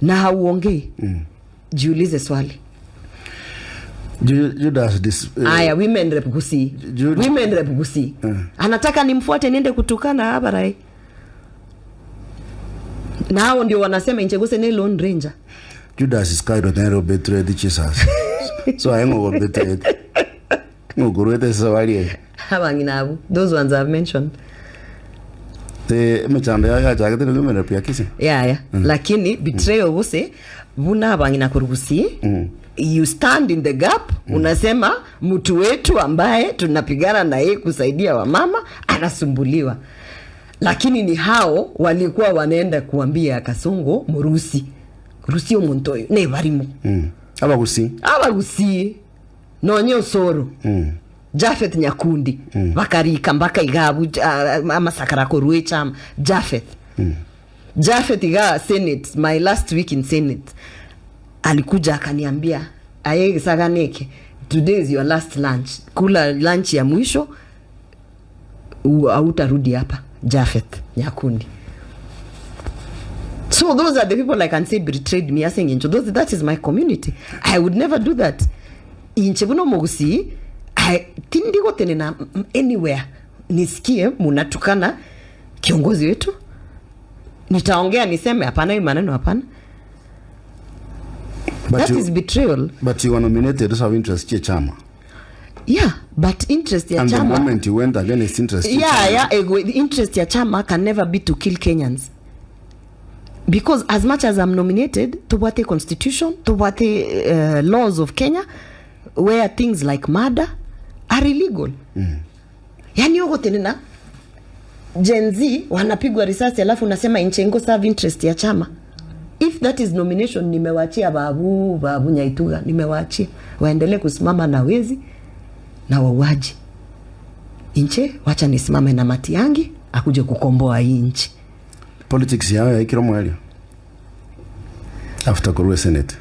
Na hauongei, jiulize swali. Judas dis, Aya, women rep Gusii, women rep Gusii anataka nimfuate niende kutukana abarai, na hao ndio wanasema incheguse ne Lone Ranger. Judas Iscariot nere betrayed Jesus. So aingo betrayed. Ngogorwete sawali. Abang'ina those ones I've mentioned. Te emechando ya yachagete women rep ya Kisii. Yeah. Lakini betrayal guse buna abang'ina kurugusi, you stand in the gap, unasema mtu wetu ambaye tunapigana na yeye kusaidia wamama anasumbuliwa, lakini ni hao walikuwa wanaenda kuambia Kasongo murusi rusi omuntu oyo ne barimo. Abagusi. Abagusi nonye Osoro, Jafeth Nyakundi, bakarika mpaka igabu amasakara korwe chama Jafeth. Jafeth iga Senate, my last week in Senate, alikuja akaniambia, "Aye Saganeke, today is your last lunch, kula lunch ya mwisho, hautarudi hapa." Jafeth Nyakundi. So those are the people I can say betrayed me ase ngencho those, that is my community. I would never do that. Inche buno mogusi tindigotenena anywhere nisikie munatukana kiongozi wetu, nitaongea niseme hapana, hii maneno hapana. But That you, is betrayal. But you were nominated to serve interest ya chama. Yeah, but interest ya And the chama moment you went against interest ya chama, Yeah, the interest ya chama can never be to kill Kenyans, because as much as I'm nominated, tubwate constitution, tubwate laws of Kenya where things like murder are illegal. Yani ogotenena Gen Z wanapigwa risasi, alafu unasema inchengo serve interest ya chama. If that is nomination, nimewachia babu Nyaituga, nimewaachia waendelee kusimama na wezi na wauaji. Inche wacha nisimame na Matiangi akuje kukomboa hii nchi. Politics yao yaikira mwelio after korwe Senate.